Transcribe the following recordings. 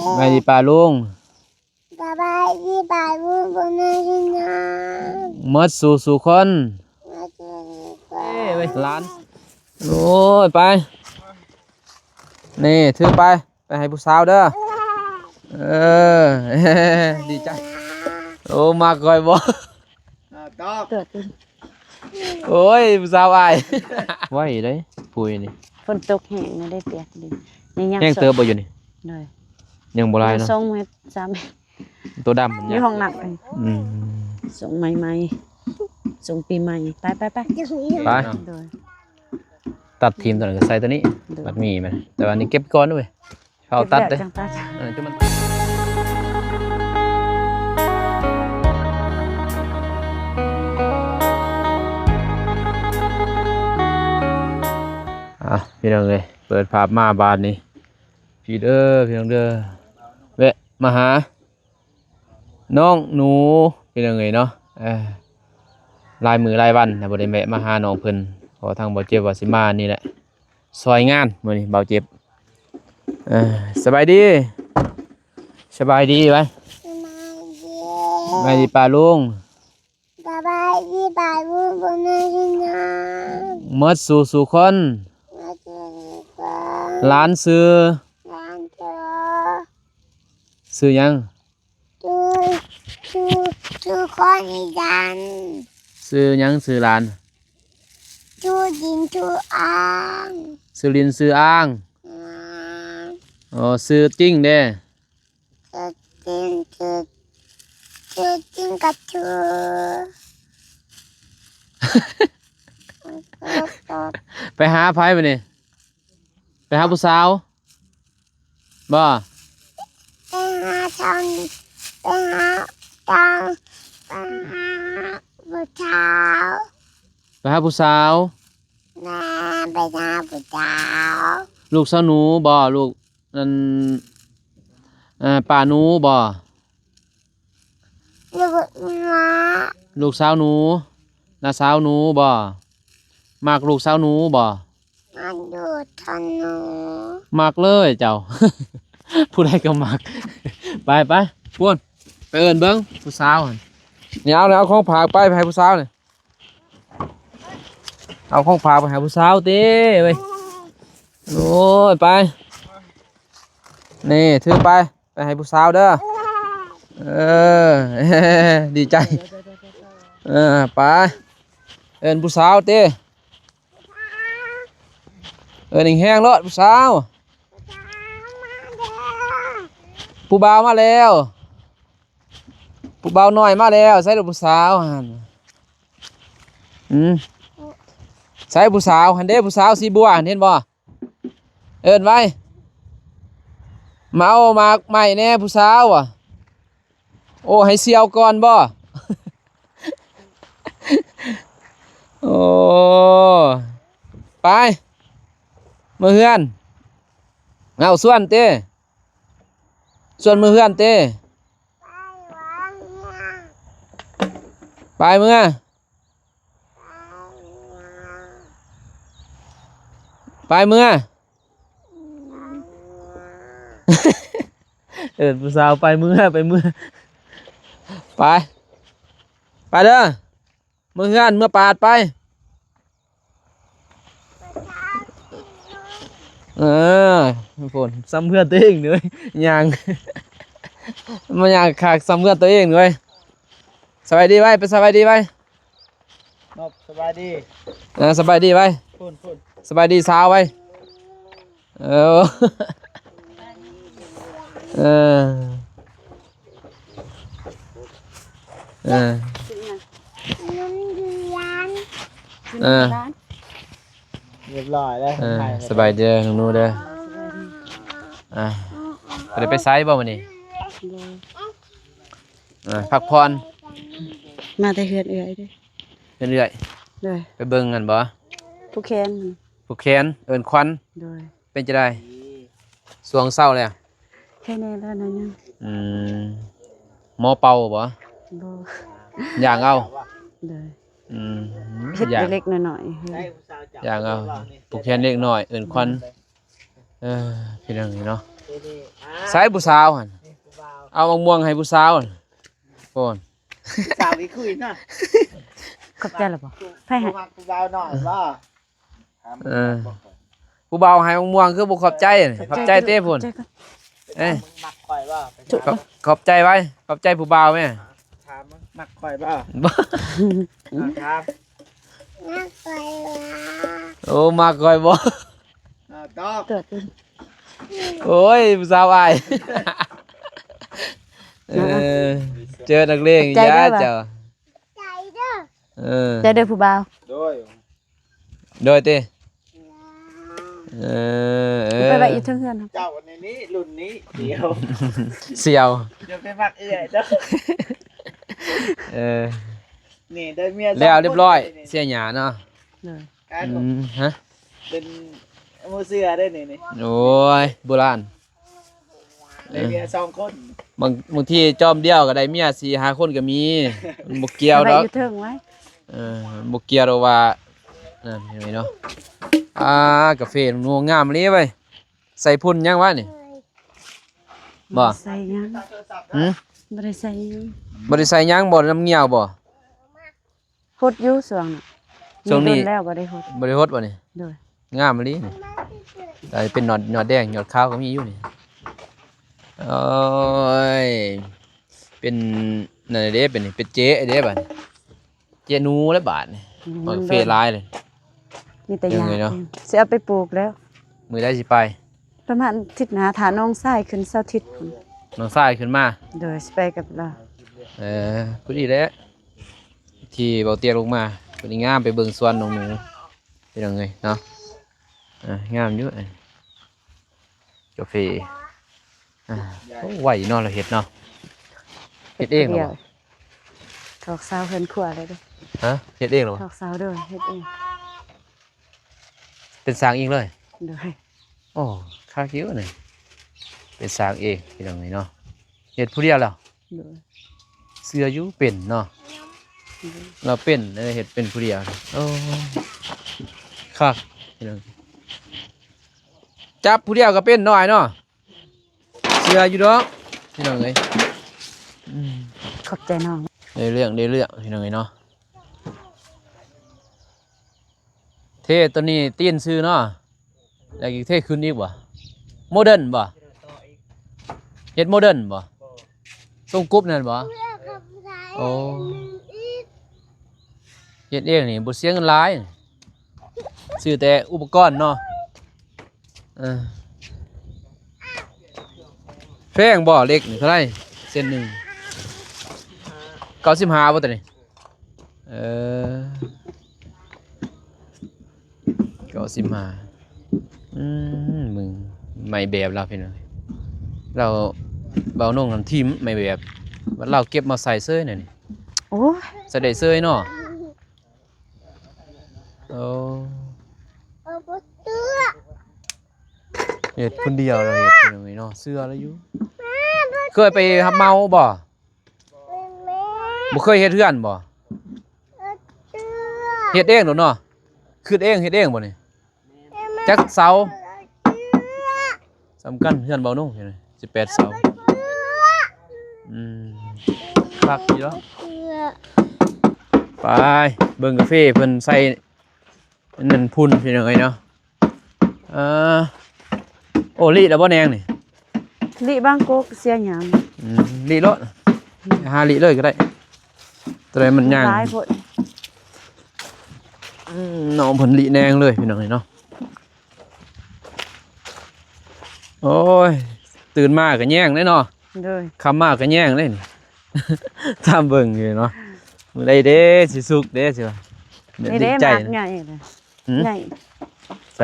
ສະບາຍດີປ້າລຸງ. ສະບາຍດີປ້າລຸງ ພໍ່ແມ່ພີ່ນ້ອງ ໝົດສູ່ສູ່ຄົນ. ໝົດສູ່ສູ່ຄົນ. ເອີຍ ຫຼານ ໂອ້ຍ ໄປ ນີ້ ຖືໄປ ໄປໃຫ້ຜູ້ສາວເດີ. ເອີ ດີໃຈ. ໂອ້ ມັກຂ້ອຍບໍ່? ອ່າ ຕອບ. ໂອ້ຍ ຜູ້ສາວອາຍ. ໄວເດ້ ປຸ້ຍນີ້. ຝົນຕົກແຮງນະ ໄດ້ປຽກດິນ. ນີ້ຍັງ ແຮງເຕີບບໍ່ຢູ່ນີ້? ໂດຍ. ຍັງບໍ່ຫຼາຍເນາະ ສອງແມັດ ສາມແມັດ. ໂຕດຳ ຢູ່ຫ້ອງນ້ຳ. ອືມ ສົ່ງໃໝ່ໆ ສົ່ງປີໃໝ່. ໄປໆໆ ໄປ. ໂດຍ. ຕັດຖິ້ມຕົວນັ້ນ ກໍໃສ່ຕົວນີ້. ໂດຍ. ບັດມີມັນ ແຕ່ວ່ານີ້ເກັບກ່ອນເວີຍ. ເອົາຕັດເດ້ ເກັບແລ້ວຈັ່ງຕັດ. ເອີ ຈຸມັນ ອ່ະ ພີ່ນ້ອງເອີຍ ເປີດພາບມາບາດນີ້ ພີ່ເດີ ພີ່ນ້ອງເດີ ແວະມາຫານ້ອງໜູ ພີ່ນ້ອງເອີຍເນາະ. ເອີ ຫຼາຍມື້ຫຼາຍວັນນະ ບໍ່ໄດ້ແວະມາຫານ້ອງເພິ່ນ ເພາະວ່າທາງບ່າວເຈັບວ່າຊິມານີ້ແຫຼະ ຊ່ອຍງານມື້ນີ້ບ່າວເຈັບ. ເອີ ສະບາຍດີ ສະບາຍດີໄວ. ສະບາຍດີ ສະບາຍດີປ້າລຸງ. ສະບາຍດີປ້າລຸງ ພໍ່ແມ່ພີ່ນ້ອງ ໝົດສູ່ສູ່ຄົນ. ໝົດສູ່ສູ່ຄົນ. ຫຼານຊື່ ຫຼານຊື່ ຊື່ຫຍັງ? ຊື່ ຊື່ ຊື່ຄົນອີສານ. ຊື່ຫຍັງ? ຊື່ຫຼານ ຊື່ດິນ ຊື່ອ່າງ. ຊື່ດິນ ຊື່ອ່າງ. ອືມ ອໍ ຊື່ຈິງເດ້? ຊື່ຈິງ ຊື່ ຊື່ຈິງກໍຊື່ ໄປຫາໃຜບາດນີ້? ໄປຫາຜູ້ສາວບໍ່? ໄປຫາທາງ ໄປຫາທາງ ໄປຫາຜູ້ສາວ. ໄປຫາຜູ້ສາວ? ແມ່ນ ໄປຫາຜູ້ສາວ. ລູກສາວໜູບໍ່? ລູກ ນັ້ນ ເອີ ປ້າໜູບໍ່? ລູກໜູ ລູກສາວໜູ ນ້າສາວໜູບໍ່? ມັກລູກສາວໜູບໍ່? ມັກລູກສາວໜູ ມັກເລີຍເຈົ້າ ຜູ້ໃດກໍມັກ. ໄປໆ ພຸ້ນ ໄປເອີ້ນເບິ່ງຜູ້ສາວຫັ້ນ. ນີ້ ເອົາ ເອົາຂອງຝາກໄປ ໄປໃຫ້ຜູ້ສາວນີ້. ເອົາຂອງຝາກໄປໃຫ້ຜູ້ສາວຕິເວີຍ. ໂອ້ຍ ໄປ ນີ້ ຖືໄປ ໄປໃຫ້ຜູ້ສາວເດີ. ເອີ ດີໃຈ. ເອີ ໄປ ເອີ້ນຜູ້ສາວຕິ ເອີ້ນແຮງໆໂລດ ຜູ້ສາວ. ຜູ້ບ່າວມາແລ້ວ. ຜູ້ບ່າວນ້ອຍມາແລ້ວ. ໃສລະຜູ້ສາວຫັ້ນ? ອືມ ໃສຜູ້ສາວຫັ້ນເດ້? ຜູ້ສາວສີບົວຫັ້ນ ເຫັນບໍ່? ເອີ້ນໄວ ມາເອົາໝາກໄມ້ແດ່ ຜູ້ສາວ. ໂອ້ ໃຫ້ສ່ຽວກ່ອນບໍ່? ໂອ້ ໄປ ເມືອເຮືອນ. ເອົາ ຊວນເຕ ຊວນເມືອເຮືອນເຕ. ໄປເມືອ ໄປເມືອ. ເອີ້ນຜູ້ສາວໄປເມືອ ໄປເມືອ. ໄປ ໄປເດີ ເມືອເຮືອນ ເມືອປາດໄປ. ເອີ ຝົນ ສ່ຳເຮືອນຕົວເອງເລີຍ ຍ່າງ ມາຍ່າງຄັກ ສ່ຳເຮືອນຕົວເອງເລີຍ. ສະບາຍດີໄວ້ ໄປສະບາຍດີໄວ້. ນົບ ສະບາຍດີ. ເອີ ສະບາຍດີໄວ້. ພຸ້ນໆ ສະບາຍດີສາວໄວ້. ເອີ ເອີ ເອີ ເອີ ຮຽບຮ້ອຍແລ້ວ. ເອີ ສະບາຍດີເດີ ນ້ອງໜູເດີ. ອ່າ ບໍ່ໄດ້ໄປໃສບໍ່ມື້ນີ້? ບໍ່. ອ່າ ພັກຜ່ອນ. ມາແຕ່ເຮືອນເອື້ອຍເດ້. ເຮືອນເອື້ອຍ? ໂດຍ. ໄປເບິ່ງຫັ້ນບໍ່? ຜູກແຂນ. ຜູກແຂນ ເອີ້ນຂວັນ. ໂດຍ. ເປັນຈັ່ງໃດ? ຊ່ວງເຊົ້າແລ້ວ? ແຄ່ແນ່ແລ້ວໜ້ອຍໜຶ່ງ. ອືມ ໝໍເປົ່າບໍ່? ບໍ່. ຢາງເອົາ? ໂດຍ. ອືມ ເຮັດເລັກໆນ້ອຍໆ. ຢາງເອົາ ຜູກແຂນເລັກນ້ອຍ ເອີ້ນຂວັນ. ເອີ ພີ່ນ້ອງເນາະ ໃສຜູ້ສາວຫັ້ນ? ເອົາໝາກມ່ວງໃຫ້ຜູ້ສາວຫັ້ນ. ໂອ້ຍ ສາວອີຄຸຍນະ. ຂອບໃຈລະບໍ່? ໃຜໃຫ້? ຜູ້ມັກຜູ້ບ່າວນ້ອຍບໍ່? ເອີ ຜູ້ບ່າວໃຫ້ໝາກມ່ວງຄືບໍ່ຂອບໃຈ? ຂອບໃຈເຕ້ພຸ້ນ. ເອີ ມັກຂ້ອຍບໍ່? ຂອບ ຂອບໃຈໄວ້ ຂອບໃຈຜູ້ບ່າວແມ້. ຖາມ ມັກຂ້ອຍບໍ່? ບໍ່ ຖາມ ມັກຂ້ອຍບໍ່? ໂອ້ ມັກຂ້ອຍບໍ່? ຕອບ. ໂອ້ຍ ຜູ້ສາວອ້າຍ. ເອີ ເຈີນັກເລງ ຂອບໃຈເດີ ເຈົ້າ. ເອີ ໃຈເດີຜູ້ບ່າວ. ໂດຍ ໂດຍຕິ. ເອີ ເອີ ໄປໄວ້ຢູ່ເທິງເຮືອນ. ເຈົ້າໃນນີ້ລຸ້ນນີ້ດຽວ ສ່ຽວ ຢ່າໄປມັກເອື້ອຍເດີ. ເອີ ນີ້ໄດ້ເມຍແລ້ວຮຽບຮ້ອຍ ເສຍຫຍ້າເນາະ. ເອີ ອືມ ຮະ ເປັນໝູ່ເສືອໄດ້ນີ້. ໂອ້ຍ ໂບລານ ໄດ້ເມຍສອງຄົນ. ບາງ ບາງທີຈອມດຽວກໍໄດ້ເມຍສີ່ຫ້າຄົນກໍມີ. ມັນບໍ່ກ່ຽວດອກ ໄວ້ຢູ່ເທິງໄວ້. ເອີ ບໍ່ກ່ຽວດອກວ່ານັ້ນ ເຫັນເນາະ. ອ່າ ກາເຟໜູງາມອີ່ຫຼີເວີຍ. ໃສ່ຝຸ່ນຫຍັງວະນີ້? ບໍ່ ບໍ່ໄດ້ໃສ່ຫຍັງ. ຫື? ບໍ່ໄດ້ໃສ່ຫຍັງ ບໍ່ໄດ້ໃສ່ຫຍັງບໍ່? ນ້ຳງຽວບໍ່? ຫົດຢູ່ຊ່ວງນີ້ ຊ່ວງນີ້ ມີດົນແລ້ວບໍ່ໄດ້ຫົດ. ບໍ່ໄດ້ຫົດບໍ່ນີ້? ໂດຍ ງາມອີ່ຫຼີນີ້. ກາຍເປັນຍອດ ຍອດແດງ ຍອດຂາວກໍມີຢູ່ນີ້. ໂອ້ຍ ເປັນນັ້ນເດ້ ເປັນ ເປັນເຈເດ້ບາດນີ້. ເຈໜູແລ້ວບາດນີ້ ມັນ ມັນເຟຫຼາຍເລີຍ. ມີແຕ່ຢາກເນາະ ຊິເອົາໄປປູກແລ້ວ. ມື້ໃດຊິໄປ? ປະມານອາທິດໜ້າ ຖ້ານ້ອງຊາຍຂຶ້ນເສົາອາທິດພຸ້ນ. ນ້ອງຊາຍຂຶ້ນມາ? ໂດຍ ຊິໄປກັບລາວ. ເອີ ພໍດີແຫຼະ ທີ່ເບົາຕຽກລົງມາ ພໍດີງາມໄປເບິ່ງສວນນ້ອງໜູ ພີ່ນ້ອງເອີຍເນາະ. ເອີ ງາມຢູ່ ກາເຟ. ອ່າ ໂອ້ ໄວເນາະ ລາວເຮັດເນາະ. ເຮັດເອງເນາະ ຖອກເສົາເຮືອນຄົວເລີຍເດ້. ຮະ? ເຮັດເອງເນາະ ຖອກເສົາ. ໂດຍ ເຮັດເອງ. ເປັນຊ່າງເອງເລີຍ? ໂດຍ. ໂອ້ ຄັກຢູ່ນີ້ ເປັນຊ່າງເອງ ພີ່ນ້ອງເອີຍເນາະ. ເຮັດຜູ້ດຽວແລ້ວ? ໂດຍ. ເຊື່ອຢູ່ເປັນເນາະ. ໂດຍ. ລາວເປັນ ເອີ ເຮັດເປັນຜູ້ດຽວ. ໂອ້ ຄັກ ພີ່ນ້ອງ ຈັບຜູ້ດຽວກໍເປັນເນາະ ອ້າຍເນາະ. ເຊື່ອຢູ່ດອກ ພີ່ນ້ອງເອີຍ. ອືມ ຂອບໃຈນ້ອງ. ໄດ້ເລື່ອງ ໄດ້ເລື່ອງ ພີ່ນ້ອງເອີຍເນາະ. ເທຕົວນີ້ຕີນຊື່ເນາະ ແລ້ວອີກເທຂຶ້ນອີກບໍ່? ໂມເດີນບໍ່? ເຮັດໂມເດີນບໍ່? ຊົງກຸບນັ້ນບໍ່? ໂອ້ ເຮັດເອງນີ້ບໍ່ເສຍເງິນຫຼາຍ ຊື້ແຕ່ອຸປະກອນເນາະ. ເອີ ແພງບໍ່ເຫຼັກນີ້ ເທົ່າໃດເສັ້ນໜຶ່ງ? ເກົ້າສິບຫ້າບໍ່ຕົວນີ້? ເອີ ເກົ້າສິບຫ້າ. ອືມ ເບິ່ງໄມ້ແບບລາວ ພີ່ນ້ອງ ລາວ ເບົານົງຫັ້ນຖິ້ມໄມ້ແບບ ບັດລາວເກັບມາໃສ່ເສີຍແນວນີ້. ໂອ້ຍ ໃສ່ໄດ້ເສີຍເນາະ. ໂອ້ ເຮັດຄົນດຽວລະເຮັດ ພີ່ນ້ອງເອີຍເນາະ. ເຊື່ອລະຢູ່. ເຄີຍໄປຮັບເໝົາບໍ່? ບໍ່ເຄີຍເຮັດເຮືອນບໍ່? ເຮັດເອງໂລດເນາະ. ຄິດເອງ ເຮັດເອງບໍ່ນີ້? ຈັກເສົາ? ສ່ຳກັນ ເຮືອນເບົານົງ ສິບແປດເສົາ. ອືມ ຄັກຢູ່ດອກ. ໄປເບິ່ງກາເຟເພິ່ນໃສ່ອັນນັ້ນພຸ້ນ ພີ່ນ້ອງເອີຍເນາະ. ເອີ ໂອ້ ລິແລ້ວບໍ່ແນງນີ້? ລິບາງກົກເສຍຫຍ້າ. ອືມ ລິໂລດ ຫາລິເລີຍກໍໄດ້ ຕົວໃດມັນຍ່າງ. ຫຼາຍໂພດ. ອືມ ນ້ອງເພິ່ນລິແນງເລີຍ ພີ່ນ້ອງເອີຍເນາະ. ໂອ້ຍ ຕື່ນມາກໍແຍງເດ້ເນາະ. ໂດຍ. ຄ່ຳມາກໍແຍງເດ້ນີ້. ຕາມເບິ່ງຢູ່ເນາະ ມື້ໃດເດ້ຊິສຸກເດ້ຊິວ່າ. ນີ້ເດ້ ໝາກໃຫຍ່ນະ. ຫື? ໃຫຍ່. ໃສ?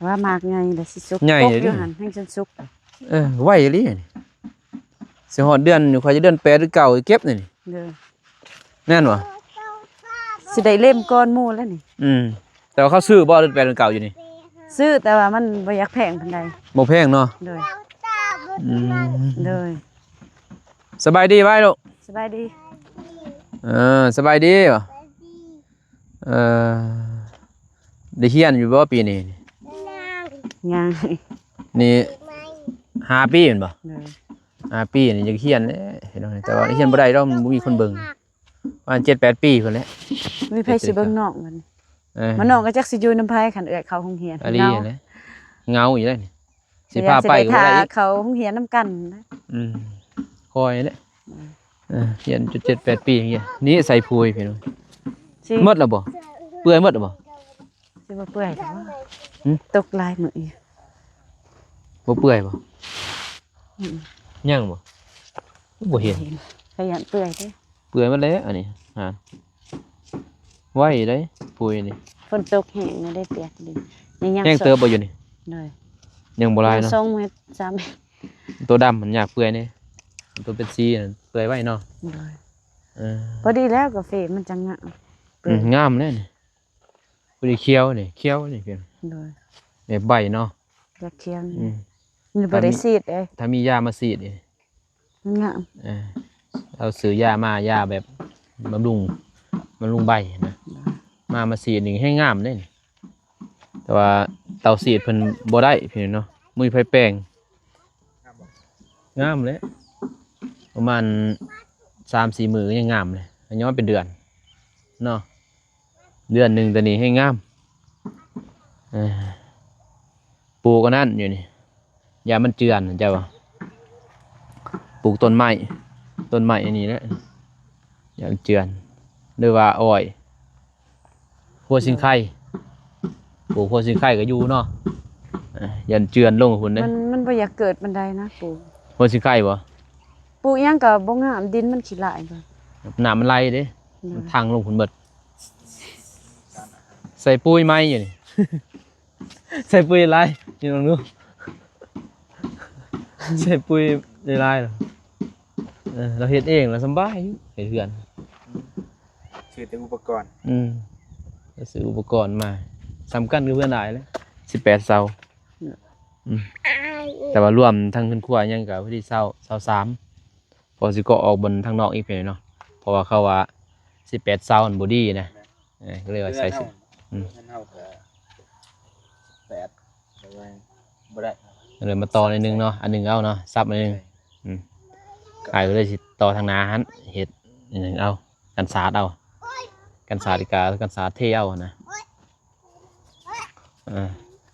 ວ່າໝາກໃຫຍ່ລະຊິສຸກ. ໃຫຍ່ ກົກຢູ່ຫັ້ນແຮ່ງຈົນສຸກ. ເອີ ໄວອີ່ຫຼີນີ້. ຊິຮອດເດືອນ ຂ້ອຍຈະເດືອນແປດຫຼືເກົ້າເກັບນີ້. ໂດຍ. ແມ່ນບໍ່? ຊິໄດ້ເຫຼັ້ມກ່ອນໝູ່ແລ້ວນີ້. ອືມ ແຕ່ວ່າເຂົາຊື້ບໍ່ ເດືອນແປດເດືອນເກົ້າຢູ່ນີ້? ຊື້ ແຕ່ວ່າມັນບໍ່ຢາກແພງປານໃດ. ບໍ່ແພງເນາະ. ໂດຍ. ອືມ ໂດຍ. ສະບາຍດີໄວ້ລູກ. ສະບາຍດີ. ເອີ ສະບາຍດີບໍ່? ເອີ ໄດ້ຮຽນຢູ່ບໍ່ປີນີ້? ຍັງ. ນີ້ ຫ້າປີແມ່ນບໍ່? ໂດຍ ຫ້າປີນີ້ຢາກຮຽນແຫຼະພີ່ນ້ອງ ແຕ່ວ່າຮຽນບໍ່ໄດ້ດອກ ມັນບໍ່ມີຄົນເບິ່ງ ປະມານເຈັດແປດປີພຸ້ນແຫຼະ ມີໃຜຊິເບິ່ງນ້ອງບັດນີ້? ເອີ ມານ້ອງກໍຈັກຊິຢູ່ນຳໃຜ ຄັນເອື້ອຍເຂົ້າໂຮງຮຽນ ອີ່ຫຼີແຫຼະ ເຫງົາຢູ່ເດ້ນີ້ ຊິພາໄປກໍບໍ່ໄດ້ອີກ ເຂົ້າໂຮງຮຽນນຳກັນນະ ອືມ ຄ່ອຍແຫຼະ ເອີ ຮຽນຈົນເຈັດແປດປີ ນີ້ໃສ່ພຸຍພີ່ນ້ອງ ຊິໝົດແລ້ວບໍ່? ເປື່ອຍໝົດແລ້ວບໍ່? ຊິບໍ່ເປື່ອຍແລ້ວບໍ່? ຫຶ? ຕົກຫຼາຍມື້ຢູ່ ບໍ່ເປື່ອຍບໍ່? ອືມ ຍັງບໍ່? ບໍ່ເຫັນ ບໍ່ເຫັນ ຂ້ອຍຢ້ານເປື່ອຍເດ້ ເປື່ອຍໝົດແລ້ວອັນນີ້ ຫາ ໄວເດ້ ພຸຍນີ້ ຝົນຕົກແຮງນະ ໄດ້ປຽກດິນ ຍັງ ຍັງແຮງເຕີບບໍ່ຢູ່ນີ້? ໂດຍ ຍັງບໍ່ຫຼາຍເນາະ ສອງແມັດ ສາມແມັດ ໂຕດຳມັນຍາກເປື່ອຍເດ້ ໂຕເປັນສີນັ້ນເປື່ອຍໄວເນາະ ໂດຍ ເອີ ພໍດີແລ້ວກາເຟມັນຈັ່ງງາມ ອືມ ງາມແລ້ວນີ້ ພໍດີຂຽວນີ້ ຂຽວນີ້ ໂດຍ ແບບໃບເນາະ ຢາກຂຽວນີ້ ອືມ ນີ້ບໍ່ໄດ້ສີດເດ້ ຖ້າມີຢາມາສີດນີ້ ມັນງາມ ເອີ ເອົາຊື້ຢາມາ ຢາແບບບຳລຸງ ບຳລຸງໃບນະ ມາ ມາສີດນີ້ແຮງງາມເດ້ນີ້ ແຕ່ວ່າເຕົາສີດເພິ່ນບໍ່ໄດ້ພີ່ນ້ອງເນາະ ບໍ່ມີໃຜແປງ ງາມແຫຼະ ປະມານສາມສີ່ມື້ກໍຍັງງາມເລີຍ ຍ້ອນເປັນເດືອນເນາະ ເດືອນໜຶ່ງຕອນນີ້ແຮງງາມ ເອີ ປູກອັນນັ້ນຢູ່ນີ້ ຢ້ານມັນເຈື່ອນ ເຈົ້າວ່າ ປູກຕົ້ນໄມ້ ຕົ້ນໄມ້ອັນນີ້ແຫຼະ ຢ້ານເຈື່ອນ ຫຼືວ່າອ້ອຍ ຫົວຊິງໄຄ ປູກຫົວຊິງໄຄກໍຢູ່ເນາະ ເອີ ຢ້ານເຈື່ອນລົງພຸ້ນເດ້ ມັນ ມັນບໍ່ຢາກເກີດປານໃດນະ ປູກຫົວຊິງໄຄບໍ່? ປູກຫຍັງກໍບໍ່ງາມ ດິນມັນຂີ້ຫຼ້າຍ ນ້ຳມັນໄຫຼເດ້ ໂດຍ ມັນທັງລົງພຸ້ນເບິດ ໃສ່ປຸ໋ຍໃໝ່ຢູ່ນີ້ ໃສ່ປຸ໋ຍຫຼາຍ ນີ້ລອງດູ ໃສ່ປຸ໋ຍຫຼາຍໆ ເອີ ລາວເຮັດເອງ ລາວສຳບາຍຢູ່ ເຮັດເຮືອນ ຊື້ແຕ່ອຸປະກອນ ອືມ ໄປຊື້ອຸປະກອນມາ ສ່ຳກັນກັບເຮືອນອ້າຍແຫຼະ ສິບແປດເສົາ ອືມ ແຕ່ວ່າລວມທັງເຮືອນຄົວຫຍັງກໍພໍດີຊາວ ຊາວສາມ ພໍຊິເກາະອອກບ່ອນທາງນອກອີກເນາະ ເພາະວ່າເຂົາວ່າສິບແປດເສົາມັນບໍ່ດີນະ ເອີ ກໍເລີຍວ່າໃສ່ ເຮືອນເຮົາ ອືມ ເຮືອນເຮົາກໍແປດ ແຕ່ວ່າບໍ່ໄດ້ ກໍເລີຍມາຕໍ່ໜ້ອຍໜຶ່ງເນາະ ອັນໜຶ່ງເອົາເນາະ ສັບອັນໜຶ່ງ ອືມ ອ້າຍກໍເລີຍຊິຕໍ່ທາງໜ້າຫັ້ນ ເຮັດອັນໜຶ່ງເອົາ ກັນສາດເອົາ ກັນສາດກະ ກັນສາດເທເອົານະ ເອີ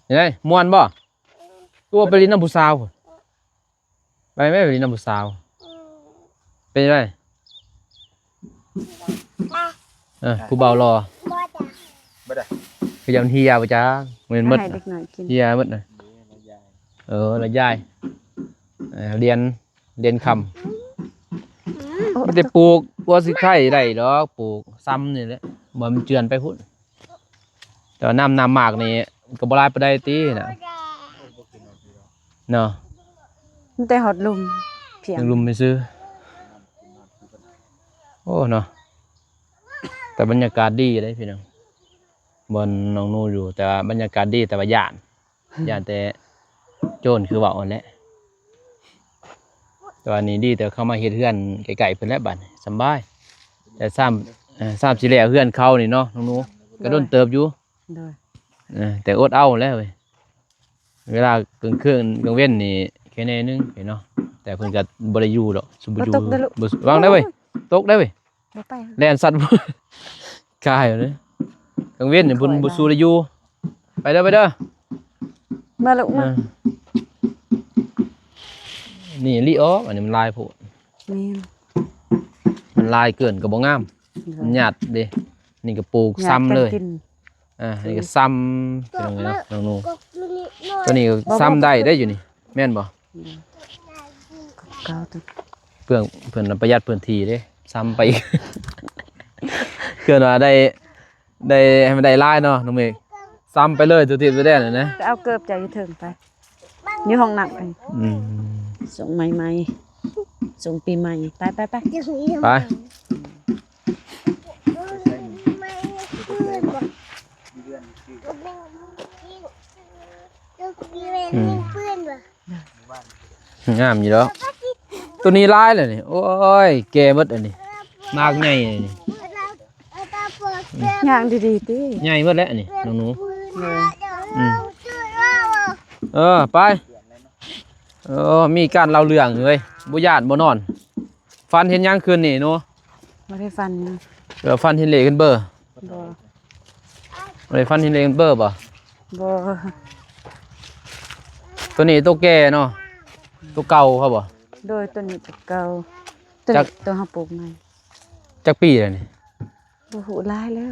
ເປັນໃດ ມ່ວນບໍ່? ຄືວ່າໄປຫຼິ້ນນຳຜູ້ສາວ ໄປແມ້ ໄປຫຼິ້ນນຳຜູ້ສາວ ເປັນໃດ? ເອີ ຜູ້ບ່າວຫຼໍ່ ບໍ່ໄດ້ ຄືຍັງເຮຍບໍ່ຈັກ ແມ່ນໝົດ ໃຫ້ເດັກນ້ອຍກິນ ເຮຍໝົດນະ ເອີ ລະຍາຍ ເອີ ລຽນ ລຽນຄ່ຳ ມີແຕ່ປູກ ບໍ່ຊິໄຄໄດ້ດອກ ປູກຊຳນີ້ແຫຼະ ບໍ່ໃຫ້ມັນເຈື່ອນໄປພຸ້ນ ແຕ່ວ່ານ້ຳ ນ້ຳໝາກນີ້ກໍບໍ່ຫຼາຍປານໃດຕິນະ ເນາະ ມັນແຕ່ຮອດລຸ່ມພຽງ ຍັງລຸ່ມຊື່ ໂອ້ ເນາະ ແຕ່ບັນຍາກາດດີເດ້ພີ່ນ້ອງ ບ່ອນນ້ອງໜູຢູ່ ແຕ່ວ່າບັນຍາກາດດີ ແຕ່ວ່າຢ້ານ ຢ້ານແຕ່ໂຈນຄືເວົ້າຫັ້ນແຫຼະ ແຕ່ວ່ານີ້ດີ ແຕ່ເຂົ້າມາເຮັດເຮືອນໃກ້ໆເພິ່ນແລ້ວ ບາດນີ້ສຳບາຍ ແຕ່ຊ້ຳ ເອີ ຊ້ຳຊິແລ້ວເຮືອນເຂົານີ້ເນາະ ນ້ອງໜູ ກໍດົນເຕີບຢູ່ ໂດຍ ເອີ ແຕ່ອົດເອົາແລ້ວເວີຍ ເວລາກາງຄືນກາງເວັນນີ້ແຄ່ແນ່ໜຶ່ງເນາະ ແຕ່ເພິ່ນກໍບໍ່ໄດ້ຢູ່ດອກ ຊຸມບໍ່ຢູ່ ບໍ່ຕົກເດີລູກ ບໍ່ ລະວັງໄດ້ເວີຍ ໂອ້ຍ ຕົກໄດ້ເວີຍ ບໍ່ໄປ ແລ່ນສັດ ກາຍເລີຍ ກາງເວັນນີ້ເພິ່ນບໍ່ສູ່ໄດ້ຢູ່ ໄປເດີ ໄປເດີ ມາລູກມາ ເອີ ນີ້ລີອອກ ອັນນີ້ມັນຫຼາຍໂພດ ແມ່ນ ມັນຫຼາຍເກີນກໍບໍ່ງາມ ໂດຍ ມັນຍາດເດ້ ນີ້ກໍປູກຊຳເລີຍ ຍາດກັນກິນ ອ່າ ອັນນີ້ກໍຊຳ ເປັນຫຍັງເນາະ ນ້ອງໜູ ຕົວນີ້ກໍຊຳໄດ້ເດ້ຢູ່ນີ້ ແມ່ນບໍ່? ອືມ ເກົ່າຕົວ ເພື່ອ ເພິ່ນປະຢັດພື້ນທີ່ເດ້ ຊຳໄປອີກ ເພື່ອວ່າໄດ້ ໄດ້ ໃຫ້ມັນໄດ້ຫຼາຍເນາະ ນ້ອງເມກ ຊຳໄປເລີຍ ຕົວທີ່ຕົວແດນນະ ໄປເອົາເກີບເຈົ້າຢູ່ເທິງໄປ ຢູ່ຫ້ອງນ້ຳໄປ ອືມ ສົ່ງໃໝ່ໆ ສົ່ງປີໃໝ່ ໄປ ໄປ ໄປ ໄປ ອືມ ງາມຢູ່ດອກ ຕົວນີ້ຫຼາຍແລ້ວນີ້ ໂອ້ຍ ແກ່ໝົດອັນນີ້ ໝາກໃຫຍ່ນີ້ ຍ່າງດີໆຕິ ໃຫຍ່ໝົດແລ້ວອັນນີ້ ນ້ອງໜູ ເອີ ອືມ ເອີ ໄປ ເອີ ມີການເລົ່າເລື່ອງເອີຍ ບໍ່ຢ້ານບໍ່ນອນ. ຝັນເຫັນຫຍັງຄືນນີ້ໜູ? ບໍ່ໄດ້ຝັນຫຍັງ. ເອີ ຝັນເຫັນເລກເຫັນເບີ? ບໍ່. ບໍ່ໄດ້ຝັນເຫັນເລກເຫັນເບີບໍ່? ບໍ່. ໂຕນີ້ໂຕແກ່ເນາະ? ໂຕເກົ່າເຂົາບໍ່? ໂດຍ ໂຕນີ້ໂຕເກົ່າ. ໂຕນີ້ ຈັກ ໂຕເຮົາປູກໃໝ່. ຈັກປີແລ້ວນີ້? ບໍ່ຮູ້ ຫຼາຍແລ້ວ.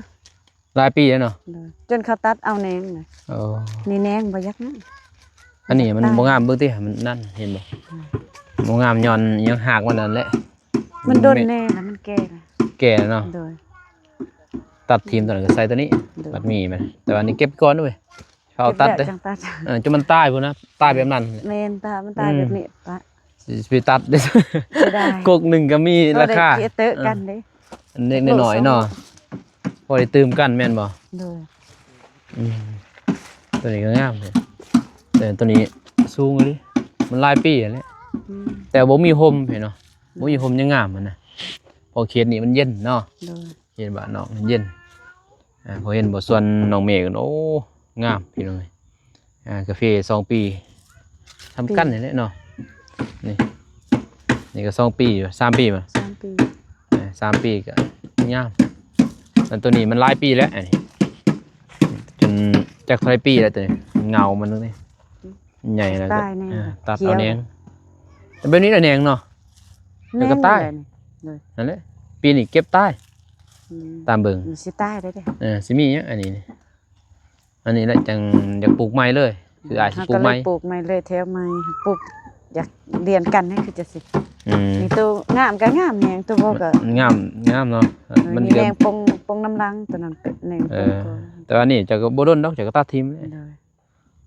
ຫຼາຍປີແລ້ວເນາະ? ໂດຍ ຈົນເຂົາຕັດເອົາແໜງນະ. ໂອ້ ນີ້ແໜງບໍ່ຢາກງາມ. ອັນນີ້ມັນ ຕາຍ ບໍ່ງາມ ເບິ່ງຕິ ມັນນັ້ນ ເຫັນບໍ່? ອືມ ບໍ່ງາມ ຍ້ອນຫຍັງ ຮາກມັນນັ້ນແຫຼະ. ມັນດົນແດ່ລະ ມັນແກ່ລະ. ແກ່ແລ້ວເນາະ? ໂດຍ ຕັດຖິ້ມໂຕນັ້ນ ກໍໃສ່ໂຕນີ້. ໂດຍ ບັດມີມັນ ແຕ່ວ່ານີ້ເກັບກ່ອນເວີຍ. ເຂົາຕັດເດ້ ເອີ ຈົນມັນຕາຍພຸ້ນນະ ຕາຍແບບນັ້ນ. ແມ່ນ ຕາ ມັນຕາຍແບບນີ້ ອືມ ປະ ຊິໄປຕັດເດ້. ເສຍດາຍ ກົກໜຶ່ງກໍມີລາຄາ ບໍ່ໄດ້ເຕີກັນເດ້. ເອີ ອັນເລັກນ້ອຍເນາະ ໂລສອງໂລ ພໍໄດ້ຕື່ມກັນແມ່ນບໍ່? ໂດຍ ອືມ ໂຕນີ້ກໍງາມເດ້ ແຕ່ໂຕນີ້ສູງອີ່ຫຼີ ມັນຫຼາຍປີແລ້ວ. ອືມ ແຕ່ບໍ່ມີຮົ່ມເຫັນເນາະ. ໂດຍ ບໍ່ມີຮົ່ມຍັງງາມຫັ້ນນະ ເພາະເຂດນີ້ມັນເຢັນເນາະ. ໂດຍ ເຂດບ້ານນອກມັນເຢັນ. ອ່າ ພໍເຫັນບໍ່ ສວນນ້ອງເມກ ໂອ້ ງາມພີ່ນ້ອງເອີຍ. ອ່າ ກາເຟສອງປີ ທຳກັນນີ້ແຫຼະເນາະ. ນີ້ ນີ້ກໍສອງປີ ສາມປີບໍ່? ສາມປີ. ອ່າ ສາມປີກໍງາມ. ອັນໂຕນີ້ມັນຫຼາຍປີແລ້ວ ອັນນີ້ ຈົນຈັກເທົ່າໃດປີແລ້ວ ໂຕນີ້ເຫງົາມັນນີ້ ອືມ ໃຫຍ່ແລ້ວກໍ ຕາຍແນ່ ອ່າ ຕັດເອົາແໜງ. ແຕ່ແບບນີ້ລະແໜງເນາະ ແລ້ວກໍຕາຍ. ໂດຍ ນັ້ນແຫຼະ ປີນີ້ເກັບຕາຍ. ອືມ ຕາມເບິ່ງ ມັນຊິຕາຍໄດ້ເດ້. ເອີ ຊິມີຫຍັງອັນນີ້ນີ້? ອັນນີ້ແຫຼະຈັ່ງຢາກປູກໃໝ່ເລີຍ ຄືອ້າຍຊິປູກໃໝ່ ເຮົາກໍເລີຍປູກໃໝ່ເລີຍ ແຖວໃໝ່ ປູກຢາກລຽນກັນໃຫ້ຄືຈະຊິ. ອືມ ນີ້ໂຕງາມກໍງາມແຮງ ໂຕບໍ່ກໍງາມ ງາມເນາະ. ເອີ ມັນມີແນງປົງ ປົງນຳຫຼັງ ໂຕນັ້ນກໍແນງ ເອີ ປົງກ່ອນ. ແຕ່ວ່ານີ້ເຈົ້າກໍບໍ່ດົນດອກ ເຈົ້າກໍຕັດຖິ້ມ. ໂດຍ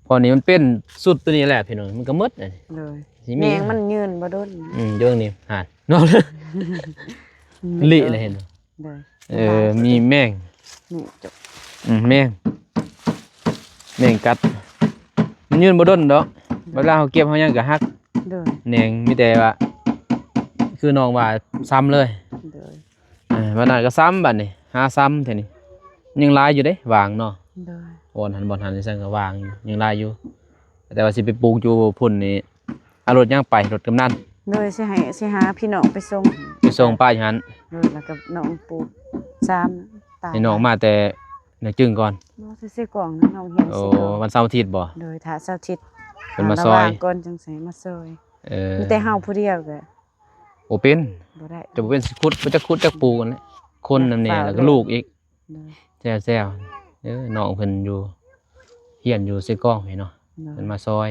ເພາະນີ້ມັນເປັນຊຸດໂຕນີ້ແຫຼະພີ່ນ້ອງ ມັນກໍໝົດ. ໂດຍ ຊິມີແນງມັນຍືນບໍ່ດົນ. ອືມ ເບິ່ງນີ້ຫາເນາະ ອືມ ລີ້ນະ ເຫັນບໍ່? ໂດຍ ເອີ ມີແມງ ນີ້ຈົກ ອືມ ແມງ ແມງກັດ ມັນຍືນບໍ່ດົນດອກ. ໂດຍ ເວລາເຮົາເກັບເຮົາຫຍັງກໍຫັກ. ໂດຍ ແໜງມີແຕ່ວ່າ ຄືນ້ອງວ່າຊ້ຳເລີຍ. ໂດຍ ເອີ ບັດນັ້ນກໍຊ້ຳ ບັດນີ້ຫາຊ້ຳແທ້ນີ້ ຍັງຫຼາຍຢູ່ເດ້ຫວ່າງເນາະ. ໂດຍ ບ່ອນຫັ້ນບ່ອນຫັ້ນຈັ່ງຊັ້ນກໍຫວ່າງຢູ່ ຍັງຫຼາຍຢູ່. ແຕ່ວ່າຊິໄປປູກຢູ່ພຸ້ນນີ້ ເອົາລົດຫຍັງໄປ? ລົດກຳນັນ. ໂດຍ ຊິໃຫ້ ຊິຫາພີ່ນ້ອງໄປສົ່ງ ໄປສົ່ງປ້າຢູ່ຫັ້ນ. ໂດຍ ແລ້ວກໍນ້ອງປູກສາມຕາ ໃຫ້ນ້ອງມາແຕ່ນາຈຶງກ່ອນ. ບໍ່ ໃສ່ເສື້ອກອງນະ ນ້ອງຮຽນໃສ່ກອງ. ໂອ້ ວັນເສົາອາທິດບໍ່? ໂດຍ ຖ້າເສົາອາທິດ ເພິ່ນມາຊ່ອຍ ເອົາລະວ່າງກ່ອນຈັ່ງໃສ່ມາຊ່ອຍ. ເອີ ມີແຕ່ເຮົາຜູ້ດຽວກໍ ບໍ່ເປັນ ບໍ່ໄດ້ ຈະບໍ່ເປັນຊິຂຸດ ບໍ່ຈັກຂຸດຈັກປູກຫັ້ນແຫຼະ ຄົນນຳແດ່ ແລ້ວກໍລູກອີກ. ໂດຍ ແຊວໆ ເອີ ນ້ອງເພິ່ນຢູ່ ຮຽນຢູ່ເຊກອງນີ້ເນາະ. ໂດຍ ເພິ່ນມາຊ່ອຍ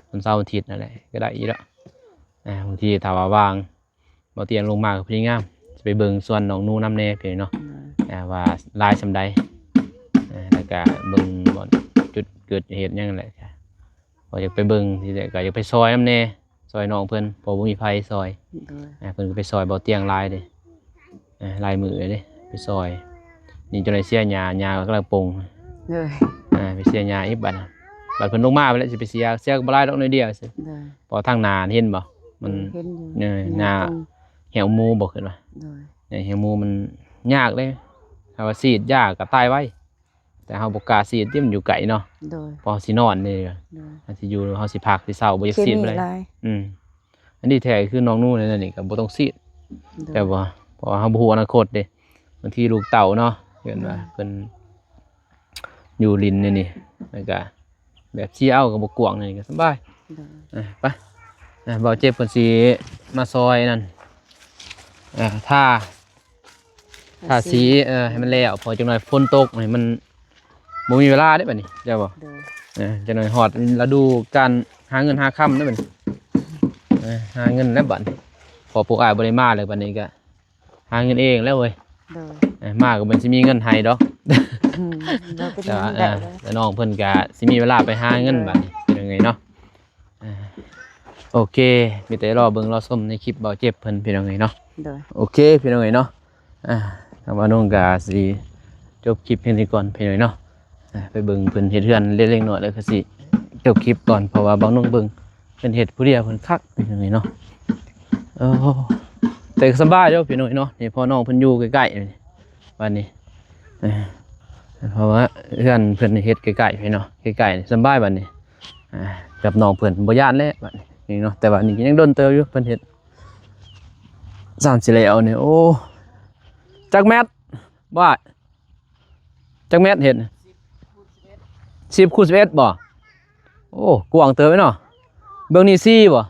ວັນເສົາອາທິດນັ້ນແຫຼະ ກໍໄດ້ຢູ່ດອກ. ອ່າ ບາງທີຖ້າວ່າວ່າງ ບໍ່ຕຽງລົງມາກໍພະຍາຍາມຊິໄປເບິ່ງສວນນ້ອງໜູນຳແດ່ພີ່ນ້ອງເນາະ. ໂດຍ ອ່າ ວ່າຫຼາຍສ່ຳໃດ ອ່າ ແລ້ວກໍເບິ່ງບ່ອນຈຸດເກີດເຫດຫຍັງແຫຼະ ກໍຢາກໄປເບິ່ງ ທີແລກກໍຢາກໄປຊ່ອຍນຳແດ່ ຊ່ອຍນ້ອງເພິ່ນ ເພາະບໍ່ມີໃຜຊ່ອຍ. ໂດຍ ອ່າ ເພິ່ນກໍໄປຊ່ອຍບໍ່ຕຽງຫຼາຍເດ້ ອ່າ ຫຼາຍມື້ເດ້ໄປຊ່ອຍ. ນີ້ຈົນໄດ້ເສຍຫຍ້າ ຫຍ້າກໍກຳລັງປົ່ງ. ໂດຍ ອ່າ ໄປເສຍຫຍ້າອີກບັດ ບັດເພິ່ນລົງມາແລ້ວຊິໄປເສຍ ເສຍກໍບໍ່ຫຼາຍດອກ ໜ້ອຍດຽວ. ໂດຍ ເພາະທາງໜ້າເຫັນບໍ່ ມັນ ເອີ ເຫັນຢູ່ ເອີ ຫຍ້າ ຫຍ້າ ແຫ້ວໝູບໍ່ ເຫັນບໍ່? ໂດຍ ແຫ້ວໝູມັນຍາກເດ້ ຖ້າວ່າສີດຢາກໍຕາຍໄວ. ແຕ່ເຮົາບໍ່ກ້າສີດຕິ ມັນຢູ່ໄກເນາະ. ໂດຍ ເພາະເຮົາຊິນອນເດ້. ໂດຍ ເຮົາຊິຢູ່ ເຮົາຊິພັກຊິເຊົາ ບໍ່ຢາກສີດປານໃດ. ອືມ ອັນນີ້ແທ້ຄືນ້ອງໜູໃນນັ້ນນີ້ກໍບໍ່ຕ້ອງສີດ. ໂດຍ ແຕ່ວ່າ ເພາະວ່າເຮົາບໍ່ຮູ້ອະນາຄົດເດ້ ບາງທີລູກເຕົ້າເນາະ ເພິ່ນວ່າ ໂດຍ ເພິ່ນຢູ່ຫຼິ້ນໃນນີ້ ແລ້ວກໍແບບຊິເອົາກໍບໍ່ກວ້າງ ນີ້ກໍສະບາຍ. ໂດຍ ເອີ ໄປ ເອີ ບ່າວເຈັບເພິ່ນຊິມາຊ່ອຍນັ້ນ ເອີ ທາ ທາສີ ເອີ ໃຫ້ມັນແລ້ວ ເພາະຈັກໜ້ອຍຝົນຕົກນີ້ມັນບໍ່ມີເວລາເດ້ບັດນີ້ ເຈົ້າບໍ່? ໂດຍ ເອີ ຈັກໜ້ອຍຮອດລະດູການຫາເງິນຫາຄຳແລ້ວບັດນີ້ ເອີ ຫາເງິນແລ້ວບັດນີ້ ເພາະພວກອ້າຍບໍ່ໄດ້ມາແລ້ວ ບັດນີ້ກໍຫາເງິນເອງແລ້ວເວີຍ. ໂດຍ ເອີ ມາກໍບໍ່ຊິມີເງິນໃຫ້ດອກ. ອືມ ບໍ່ເປັນຫຍັງ ແຕ່ວ່າ ເອີ ແຕ່ນ້ອງເພິ່ນກໍຊິມີເວລາໄປຫາເງິນ ໂດຍ ບັດນີ້ ເປັນຫຍັງເນາະ. ອ່າ ໂອເຄ ມີແຕ່ລໍເບິ່ງລໍຊົມໃນຄລິບບ່າວເຈັບເພິ່ນ ພີ່ນ້ອງເອີຍເນາະ. ໂດຍ ໂອເຄ ພີ່ນ້ອງເອີຍເນາະ. ອ່າ ທາງບ່າວນົງກໍຊິຈົບຄລິບພຽງເທົ່ານີ້ກ່ອນ ພີ່ນ້ອງເອີຍເນາະ. ອ່າ ໄປເບິ່ງເພິ່ນເຮັດເຮືອນເລັກໆນ້ອຍໆ ແລ້ວກໍຊິຈົບຄລິບກ່ອນ ເພາະວ່າບ່າວນົງເບິ່ງເພິ່ນເຮັດຜູ້ດຽວເພິ່ນຄັກ ພີ່ນ້ອງເອີຍເນາະ. ເອີ ແຕ່ກໍສະບາຍເດີ ພີ່ນ້ອງເອີຍເນາະ. ນີ້ພໍ່ນ້ອງເພິ່ນຢູ່ໃກ້ໆ ບັດນີ້ ເອີ ເພາະວ່າເຮືອນເພິ່ນເຮັດໃກ້ໆ ພີ່ນ້ອງ ໃກ້ໆ ສະບາຍບັດນີ້. ອ່າ ກັບນ້ອງເພິ່ນບໍ່ຢ້ານແລ້ວບັດນີ້ ນີ້ເນາະ ແຕ່ວ່ານີ້ກໍຍັງດົນເຕີບຢູ່ ເພິ່ນເຮັດ ສ່ຳຊິແລ້ວນີ້. ໂອ້ ຈັກແມັດ ວ່າ ຈັກແມັດເຮັດ? ສິບຄູນສິບເອັດ ບໍ່? ໂອ້ ກວ້າງເຕີບເນາະ. ເບິ່ງນີ້ສີ່ບໍ່?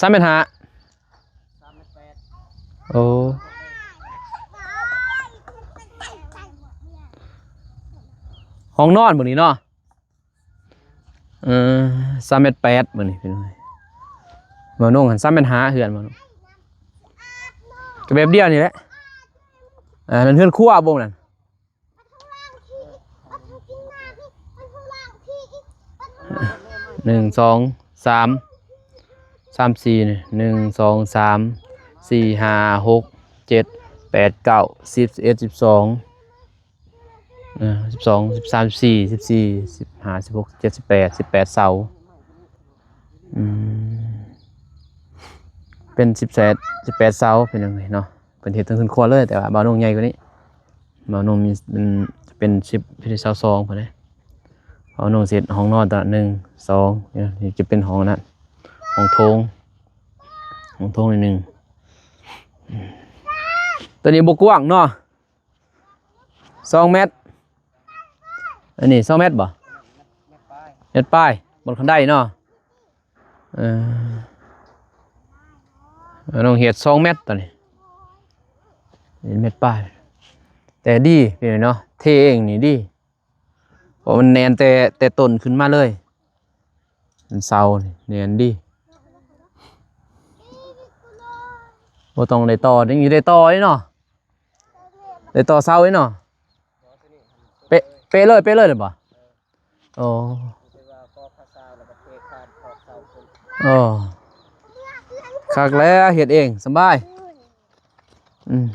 ສາມແມັດຫ້າ. ໂອ້ ຫ້ອງນອນເບິ່ງນີ້ເນາະ. ເອີ ສາມແມັດແປດ ມື້ນີ້ພີ່ນ້ອງ. ບ່າວນົງຫັ້ນສາມແມັດຫ້າ ເຮືອນບ່າວນົງ ກໍແບບດຽວນີ້ແຫຼະ. ອັນນັ້ນເຮືອນຄົວບໍ່ນັ້ນ? ໜຶ່ງ ສອງ ສາມ ສາມ ສີ່ ນີ້ ໜຶ່ງ ສອງ ສາມ ສີ່ ຫ້າ ຫົກ ເຈັດ ແປດ ເກົ້າ ສິບ ສິບເອັດ ສິບສອງ ເອີ ສິບສອງ ສິບສາມ ສິບສີ່ ສິບສີ່ ສິບຫ້າ ສິບຫົກ ສິບເຈັດ ສິບແປດ ສິບແປດເສົາ. ອືມ ເປັນສິບແປດ ສິບແປດເສົາ ເປັນຫຍັງນີ້ເນາະ. ເພິ່ນເຮັດເທິງເຮືອນຄົວເລີຍ ແຕ່ວ່າບ່າວນົງໃຫຍ່ກວ່ານີ້. ບ່າວນົງມີ ເປັນ ເປັນສິບ ເປັນຊາວສອງພຸ້ນເດ້. ບ່າວນົງຊິເຮັດຫ້ອງນອນຕົວໜຶ່ງ ສອງ ນີ້ຈະເປັນຫ້ອງນັ້ນ ຫ້ອງໂຖງ ຫ້ອງໂຖງໜ້ອຍໜຶ່ງ. ຕົວນີ້ບໍ່ກວ້າງເນາະ ສອງແມັດ. ອັນນີ້ສອງແມັດບໍ່? ແມັດປາຍ ແມັດປາຍ ບ່ອນຂັ້ນໄດເນາະ. ເອີ ນ້ອງເຮັດສອງແມັດ ຕອນນີ້ ເຮັດແມັດປາຍ. ແຕ່ດີພີ່ນ້ອງເນາະ ເທເອງນີ້ດີ ເພາະມັນແໜ້ນແຕ່ ແຕ່ຕົ້ນຂຶ້ນມາເລີຍ. ເສົານີ້ແໜ້ນດີ ບໍ່ຕ້ອງໄດ້ຕໍ່ ຍັງຊິໄດ້ຕໍ່ອີກເນາະ. ໄດ້ຕໍ່ເສົາອີກເນາະ. ເປະ ເປະເລີຍ ເປະເລີຍແມ່ນບໍ່? ໂອ້ ໂອ້ ຄັກແລ້ວ ເຮັດເອງສະບາຍ. ອືມ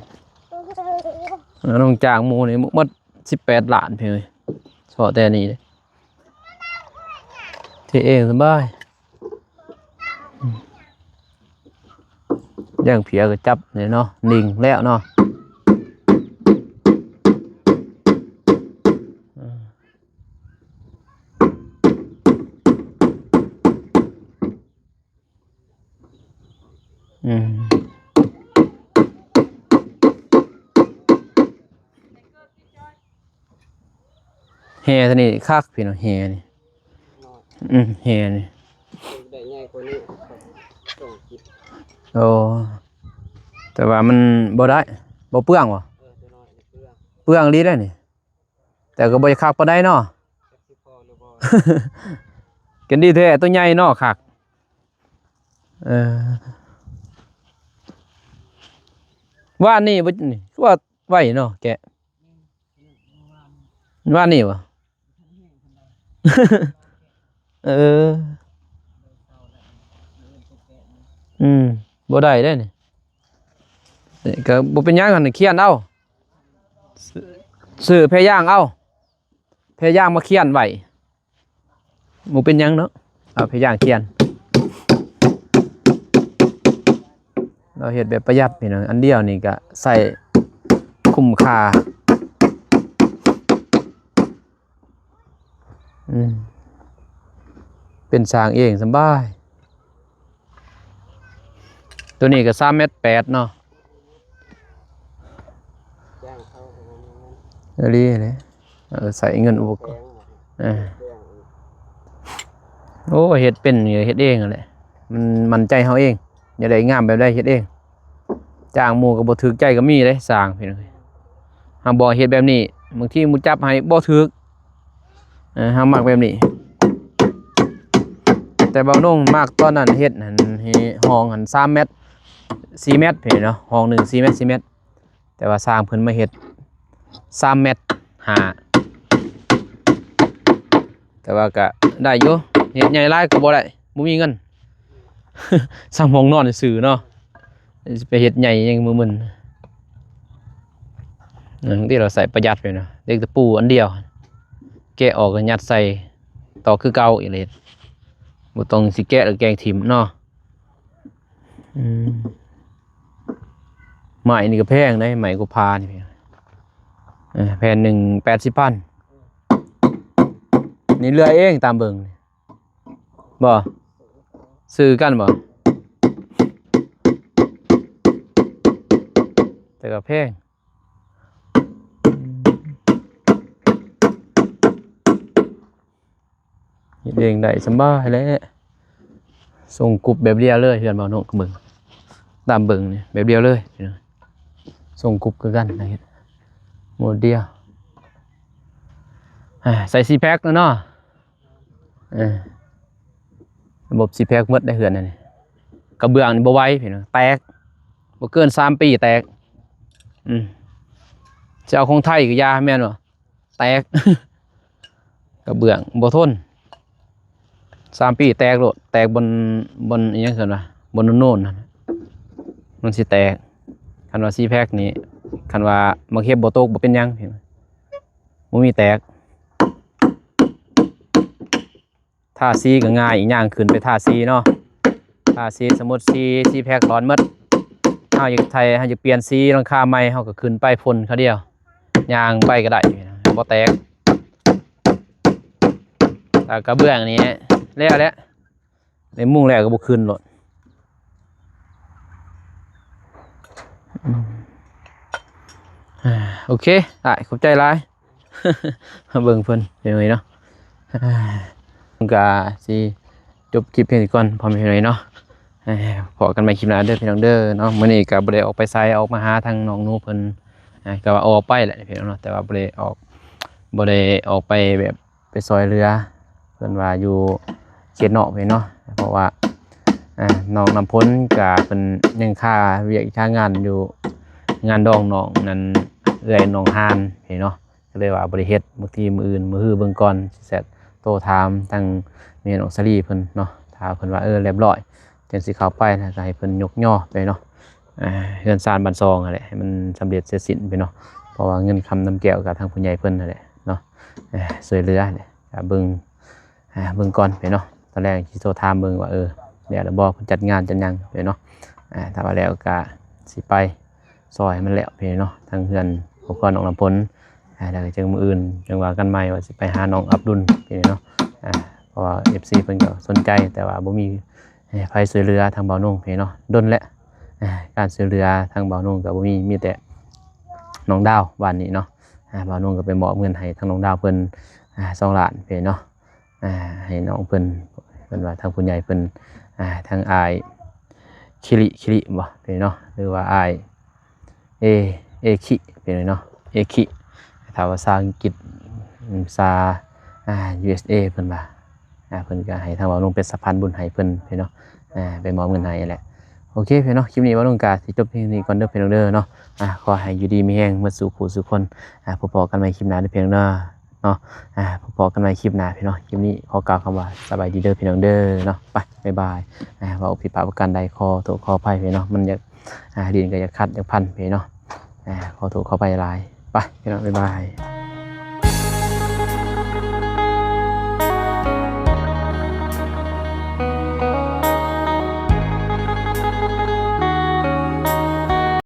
ນ້ອງຈ້າງໝູ່ນີ້ໝົດສິບແປດລ້ານ ພີ່ເອີຍ ເພາະແຕ່ນີ້ເດ້ ເຮັດເອງສະບາຍ. ຢ່າງເພຍກໍຈັບນີ້ເນາະ ໜິ່ງແລ້ວເນາະ. ອືມ ແຮ່ຕົວນີ້ຄັກພີ່ນ້ອງ ແຮ່ນີ້. ອືມ ແຮ່ນີ້ ໄດ້ໃຫຍ່ກວ່ານີ້ ໂອ້ ແຕ່ວ່າມັນບໍ່ໄດ້ ບໍ່ເປືອງບໍ່? ເອີ ຕົວນ້ອຍນີ້ເປືອງ ເປືອງອີ່ຫຼີໄດ໋ນີ້. ແຕ່ກໍບໍ່ໄດ້ຄັກປານໃດເນາະ ກັນດີແທ້ ຕົວໃຫຍ່ເນາະ ຄັກ. ເອີ ວານນີ້ບໍ່ ນີ້ຄືວ່າໄວເນາະ ແກະ ວານນີ້ບໍ່? ເອີ ອືມ ບໍ່ໄດ້ເດ້ນີ້. ນີ້ກໍບໍ່ເປັນຫຍັງ ຫັ້ນຂຽນເອົາ ຊື້ແພຢາງເອົາ ແພຢາງມາຂຽນໄວ້ ບໍ່ເປັນຫຍັງເນາະ ເອົາແພຢາງຂຽນ. ລາວເຮັດແບບປະຢັດພີ່ນ້ອງ ອັນດຽວນີ້ກໍໃຊ້ຄຸ້ມຄ່າ. ອືມ ເປັນຊ່າງເອງສະບາຍ. ຕົວນີ້ກໍສາມແມັດແປດເນາະ ຈ້າງເຂົາກໍບໍ່ມີເງິນ ອີ່ຫຼີແຫຼະ ເອີ ໃຊ້ເງິນອຸປະກອນ ແພງ ເອີ ແພງ ໂອ້ ເຮັດເປັນນີ້ເຮັດເອງຫັ້ນແຫຼະ ມັນໝັ້ນໃຈເຮົາເອງ ຢາກໄດ້ງາມແບບໃດເຮັດເອງ. ຈ້າງໝູ່ກໍບໍ່ຖືກໃຈກໍມີເດ້ ຊ່າງພີ່ນ້ອງເອີຍ ເຮົາບໍ່ເຮັດແບບນີ້ ບາງທີໝູ່ຈັບໃຫ້ບໍ່ຖືກ. ເອີ ເຮົາມັກແບບນີ້ ແຕ່ບ່າວນົງມັກຕອນນັ້ນເຮັດຫັ້ນ ໃຫ້ຫ້ອງຫັ້ນສາມແມັດ ສີ່ແມັດພີ້ເນາະ ຫ້ອງໜຶ່ງສີ່ແມັດ ສີ່ແມັດ ແຕ່ວ່າຊ່າງເພິ່ນມາເຮັດສາມແມັດຫ້າ ແຕ່ວ່າກະໄດ້ຢູ່ ເຮັດໃຫຍ່ຫຼາຍກໍບໍ່ໄດ້ ບໍ່ມີເງິນ ຊ່າງຫ້ອງນອນຊື່ເນາະ ຊິໄປເຮັດໃຫຍ່ຫຍັງມື້ມື້ ບາງທີລາວໃຊ້ປະຢັດໄປເນາະ ເຫຼັກຕະປູອັນດຽວ ແກະອອກກໍຍັດໃສ່ຕໍ່ຄືເກົ່າອີກເລີຍ ບໍ່ຕ້ອງຊິແກະແລ້ວແກງຖິ້ມເນາະ. ອືມ ໄມ້ນີ້ກໍແພງເດ້ ໄມ້ກວາດຜານີ້ ເອີ ແຜ່ນໜຶ່ງແປດສິບພັນ ນີ້ເລື່ອຍເອງຕາມເບິ່ງນີ້ ບໍ່ ຊື້ກັນບໍ່? ແຕ່ກໍແພງ ເຮັດເອງໄດ້ສະບາຍແຫຼະ. ຊົງກຸບແບບດຽວເລີຍ ເພື່ອນເວົ້າເນາະ ເບິ່ງ ຕາມເບິ່ງນີ້ແບບດຽວເລີຍ ຊົງກຸບຄືກັນ ເຮັດໂມດດຽວ ອາ ໃສ່ສີ່ແພັກແລ້ວເນາະ. ເອີ ລະບົບສີ່ແພັກໝົດໃນເຮືອນນີ້ ກະເບື້ອງນີ້ບໍ່ໄຫວພີ່ນ້ອງ ແຕກ ບໍ່ເກີນສາມປີແຕກ. ອືມ ຊິເອົາຂອງໄທກໍຢ່າ ແມ່ນບໍ່ ແຕກ ກະເບື້ອງບໍ່ທົນ ສາມປີແຕກໂລດ ແຕກບ່ອນ ບ່ອນອີ່ຫຍັງເອີ້ນວ່າ ບ່ອນໂນນໆ ຫັ້ນ ມັນຊິແຕກ. ຄັນວ່າສີ່ແພັກນີ້ ຄັນວ່າໝາກເຫັບບໍ່ຕົກ ບໍ່ເປັນຫຍັງ ບໍ່ມີແຕກ. ທາສີກໍງ່າຍ ຍ່າງຂຶ້ນໄປທາສີເນາະ ທາສີ ສົມມຸດສີ ສີ່ແພັກຫຼອນໝົດ ເຮົາຢາກໄທ ເຮົາຢາກປ່ຽນສີຫຼັງຄາໃໝ່ ເຮົາກໍຂຶ້ນໄປພົ່ນຄາວດຽວ ຍ່າງໄປກໍໄດ້ ບໍ່ແຕກ. ແລ້ວກະເບື້ອງນີ້ແລ້ວແຫຼະ ໄດ້ມຸງແລ້ວກໍບໍ່ຂຶ້ນໂລດ. ອືມ ໂອເຄ ອ້າຍ ຂອບໃຈຫຼາຍ ມາເບິ່ງເພິ່ນເປັນຫຍັງເນາະ. ກໍຊິຈົບຄລິບພຽງນີ້ກ່ອນ ພໍ່ແມ່ພີ່ນ້ອງເນາະ. ພໍ້ກັນໃໝ່ຄລິບໜ້າເດີພີ່ນ້ອງເດີເນາະ. ມື້ນີ້ກໍບໍ່ໄດ້ອອກໄປໃສ ອອກມາຫາທາງນ້ອງໜູເພິ່ນ ກໍວ່າອອກໄປແຫຼະພີ່ນ້ອງເນາະ ແຕ່ວ່າບໍ່ໄດ້ອອກ ບໍ່ໄດ້ອອກໄປແບບ ໄປຊ່ອຍເຫຼືອ ເພິ່ນວ່າຢູ່ເຂດນອກເພິ່ນເນາະ ເພາະວ່າ ອ່າ ນ້ອງນ້ຳຝົນກະເພິ່ນຍັງຄາວຽກຄາງານຢູ່ ງານດອງນ້ອງນັ້ນ ເອື້ອຍນ້ອງຮານເພິ່ນເນາະ ກໍເລີຍວ່າບໍ່ໄດ້ເຮັດ. ບາງທີມື້ອື່ນມື້ຮືເບິ່ງກ່ອນ ຊິແຊັດໂທຖາມທາງແມ່ນ້ອງສາລີເພິ່ນເນາະ ຖ້າເພິ່ນວ່າ ເອີ ລຽບຮ້ອຍ ຈັ່ງຊິເຂົ້າໄປ ແລ້ວກໍໃຫ້ເພິ່ນຍົກຍໍໄປເນາະ ເຮືອນຊານບ້ານຊ່ອງຫັ້ນແຫຼະ ໃຫ້ມັນສຳເລັດເສັດສິ້ນໄປເນາະ. ເພາະວ່າເງິນຄຳນຳແກ້ວກໍທາງຜູ້ໃຫຍ່ເພິ່ນຫັ້ນແຫຼະເນາະ ຊ່ວຍເຫຼືອແຫຼະ ກໍເບິ່ງ ເບິ່ງກ່ອນໄປເນາະ. ຕອນແລກຊິໂທຖາມເບິ່ງວ່າ ເອີ ແລ້ວລະບໍ່ ເພິ່ນຈັດງານຈັດຫຍັງໄປເນາະ. ຖ້າວ່າແລ້ວກໍຊິໄປ ຊ່ອຍໃຫ້ມັນແລ້ວເພິ່ນເນາະ ທາງເຮືອນຄອບຄົວນ້ອງນ້ຳຝົນ. ແລ້ວກໍຈັ່ງມື້ອື່ນຈັ່ງວ່າກັນໃໝ່ ວ່າຊິໄປຫານ້ອງອັບດຸນເພິ່ນເນາະ ເພາະວ່າເອັຟຊີເພິ່ນກໍສົນໃຈ ແຕ່ວ່າບໍ່ມີໃຜຊ່ວຍເຫຼືອທາງບ່າວນົງເພິ່ນເນາະ. ດົນແລ້ວ ການຊ່ວຍເຫຼືອທາງບ່າວນົງກໍບໍ່ມີ ມີແຕ່ນ້ອງດາວບ້ານນີ້ເນາະ. ບ່າວນົງກໍໄປມອບເງິນໃຫ້ທາງນ້ອງດາວເພິ່ນ ສອງລ້ານເພິ່ນເນາະ ໃຫ້ນ້ອງເພິ່ນ ເພິ່ນວ່າທາງຜູ້ໃຫຍ່ເພິ່ນ ທາງອ້າຍຄິລິ ຄິລິບໍ່ເພິ່ນເນາະ ຫຼືວ່າອ້າຍ ເອ ເອຄິເພິ່ນເນາະ ເອຄິ ຖ້າພາສາອັງກິດ ພາສາ ຢູເອສເອ ເພິ່ນວ່າ ເພິ່ນກໍໃຫ້ທາງບ່າວນົງເປັນສະພານບຸນໃຫ້ເພິ່ນເນາະ ໄປມອບເງິນໃຫ້ແຫຼະ. ໂອເຄເພິ່ນເນາະ ຄລິບນີ້ບ່າວນົງກໍຊິຈົບພຽງນີ້ກ່ອນເດີເພິ່ນເດີເນາະ. ຂໍໃຫ້ຢູ່ດີມີແຮງໝົດສູ່ຜູ້ສູ່ຄົນ ພົບພໍ້ກັນໃໝ່ຄລິບໜ້າເດີເພິ່ນເດີ. ເນາະ ອ່າ ພໍ້ກັນໃໝ່ຄລິບໜ້າພີ່ນ້ອງ. ຄລິບນີ້ຂໍກ່າວຄຳວ່າສະບາຍດີເດີພີ່ນ້ອງເດີເນາະ. ໄປ ບາຍບາຍ. ອ່າ ເວົ້າຜິດພາດປະການໃດຂໍໂທດຂໍອະໄພພີ່ນ້ອງ. ມັນຢາກ ອ່າ ດິນກໍຢາກຂັດຢາກພັນພີ່ນ້ອງ. ອ່າ ຂໍໂທດຂໍອະໄພຫຼາຍ. ໄປ ພີ່ນ້ອງ ບາຍບາຍ.